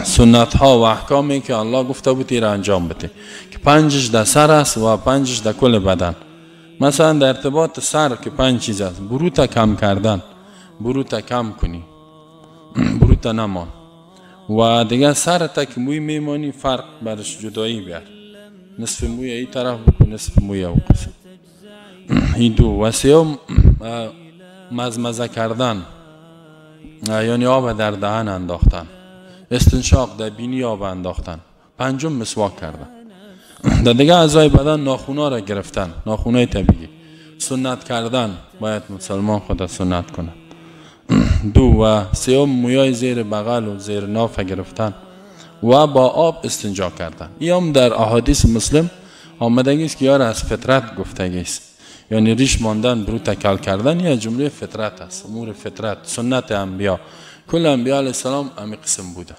سنت ها و احکامی که الله گفته بود را انجام بده که 5 در سر است و 5 در کل بدن. مثلا در ارتباط سر که 5 چیز است: بروت کم کردن، بروت کم کنی، بروت نمان، و دیگه سر تا که موی میمانی فرق برش جدایی بیار، نصف موی ای طرف بکن، نصف موی او قسم. این دو. و سیوم مزمزه کردن، یعنی آب در دهن انداختن، استنشاق در بینی آب انداختن. پنجم مسواک کردن. در دیگه اعضای بدن ناخونا را گرفتن، ناخونای طبیعی، سنت کردن، باید مسلمان خود سنت کنه. دو. و سیوم مویای زیر بغل و زیر ناف گرفتن و با آب استنجا کردن. این هم در احادیث مسلم آمدگی است که یار از فطرت گفتگی است، یعنی ریش ماندن، برو تکل کردن، یه جمله فطرت است، امور فطرت، سنت انبیا. کل انبیا علیه السلام همی قسم بودن.